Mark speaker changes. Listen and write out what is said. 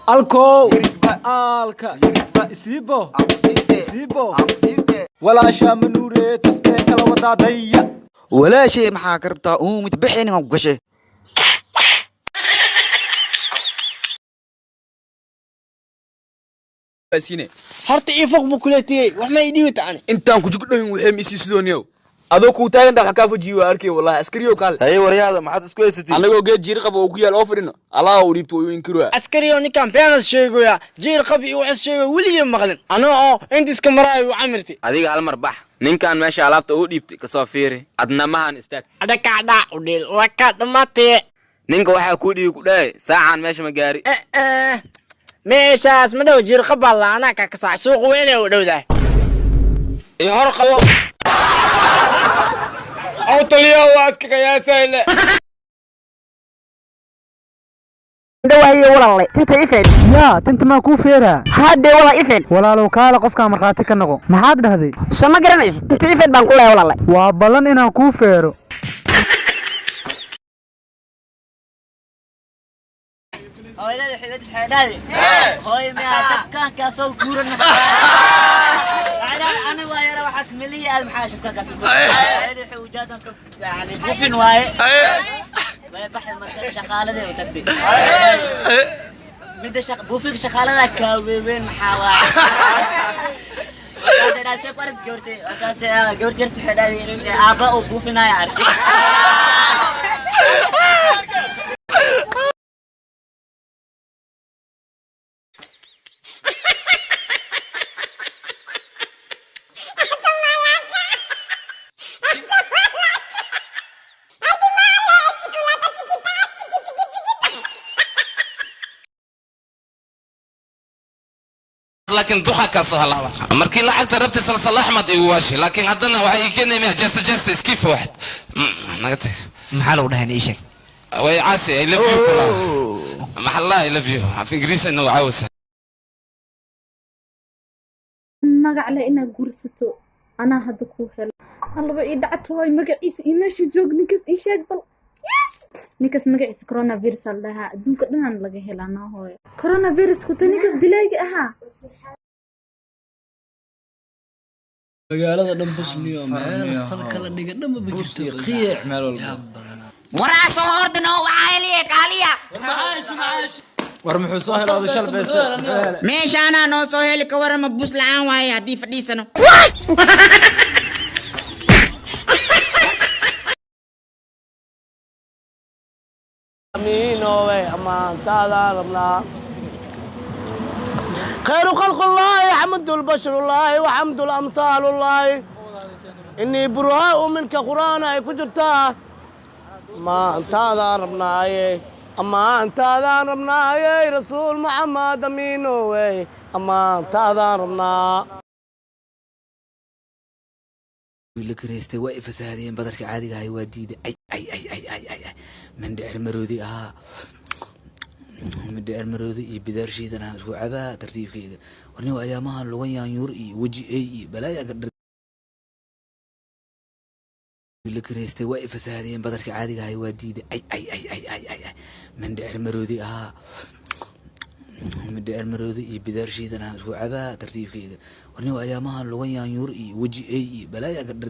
Speaker 1: Alkow aalka isiibo isiibo walaashaa manuure taftee kala wadaadaya.
Speaker 2: Walaashay maxaa ka rabtaa? Uumid bixinin ku gashay.
Speaker 3: Horta ii foq buu kuleetiyey, wax ma ii dhibi tacani.
Speaker 4: Intaan ku jugdhayn waxay ma isii sidooniyow adoo kuu taagan wax kaa fujiyo waa arkay wallahi askariyow kaale.
Speaker 5: Haye waryaada, maxaad isku haysatiin?
Speaker 4: Anagoo geed jiir qaba oo ku yaal oo fadhino allah uu dhiibto way inkiruwa.
Speaker 3: Askariyo, ninkan beenas sheegoya, jiir qab iyo waxas sheegoya, weligii maqlin anoo oo inta iska maraayo u camirti.
Speaker 6: Adiga hal mar bax, ninkan meesha alaabta uu dhiibtay kasoo fiiri, adna mahan istaag.
Speaker 3: Adhakacdha udhil waa kaa dhammaatee.
Speaker 6: Ninka waxaa kuu dhiibi ku dhahay saacan meesha ma gaari.
Speaker 3: Meeshaas ma dhow, jiir qab baa la anaa kaa kasaac, suuq weynay u dhowdahay.
Speaker 4: Iyo hor qabo aw taliya waa iska qiyaasayle.
Speaker 7: Dhawahaye walaalay, tinta ifeen.
Speaker 8: Yaa, tinta maa kuu feeraa?
Speaker 7: Haddee walaal, ifeen.
Speaker 8: Walaalow kaale, qofkaa markhaati ka noqo. Maxaad dhahday?
Speaker 7: Soo ma garanaysid, tinta ifeen baan ku leeyahay walaalay.
Speaker 8: Waa ballan inaan kuu feero.
Speaker 9: Hooyada xigad xeedhaadi hooy miyaa shafkaankaa soo guuran? Ani waa yara waxaas melihi aad maxaa shafkaankaa soo guuran? Hooyada waxay ujeedan yani bufin waaye, way baxday marka shaqaaladii u tagtay. Midda buufinka shaqaalada kaa weeweyn maxaa waaye? Markaasay dhahay, see ku aragtay gabartay? Markaasay gabarta yarta waxay dhahday in aabba uu buufinaya arkay.
Speaker 10: Laakiin duxa ka soo halaaba markii lacagta rabti salsal Axmed igu waashi, laakiin haddana waxay ii keenaymaa jesta jesta iskiif waxad naga tag.
Speaker 11: Maxaa lagu dhahay? Ii sheeg.
Speaker 10: Way caasi, I love you kula maxaa la I love you af ingiriisina waa caawisa.
Speaker 12: Magac leh inaad guursato anaa hadda kuu helo. Allaba ii dhacatoy, magaciisa iyo meeshuu joog ninkaas ii sheeg bal. Yes, ninkaas magaciisa coronavirus aa la dhahaa, adduunka dhanaan laga helaa. Noo hooyo, coronavirus ta ninkaas dilaayga ahaa.
Speaker 13: Magaalada dhan busniyo, meel salka la dhiga dhanba ma jirto.
Speaker 1: Qiic meel walba.
Speaker 14: Waraa soo ordano, waxaa heliye kaaliya.
Speaker 1: War muxuu soo helay oday shal beeste?
Speaker 14: Meeshaanaa noo soo heli, ka warama bus la'aan waaye haddii fadhiisano.
Speaker 3: Amiinowe, ammaantaadaan rabnaa. Khayru khalqullaahi xamdu lbashrullaahi waxamdu lamhaalullaahi inii burhaau minka qur'aan ay ku jirtaa. Ammaantaadaan rabnaaye, ammaantaadaan rabnaaye, rasuul Maxamed amiinowe, ammaantaadaan rabnaa.
Speaker 2: La karaystay waa i fasaadiyeen, badarka caadiga ahay waa diiday. Ay ay ay ay ay ay ay, mindhicir maroodi ahaa, mindhicir maroodi iyo bidaar shiidan ah isku cabaa tartiibkeyga. Warnigo ayaamaha lugan yaanyuur iyo weji ey iyo balaaya ka dhar. La karaystay waa i fasaadiyeen, badarka caadiga ahay waa diiday. Ay ay ay ay ay ay ay, mindhicir maroodi ahaa, mindhicir maroodi iyo bidaar shiidan ah isku cabaa tartiibkeyga. Warnigo ayaamaha lugan yaanyuur iyo weji ey iyo balaaya ka dhar.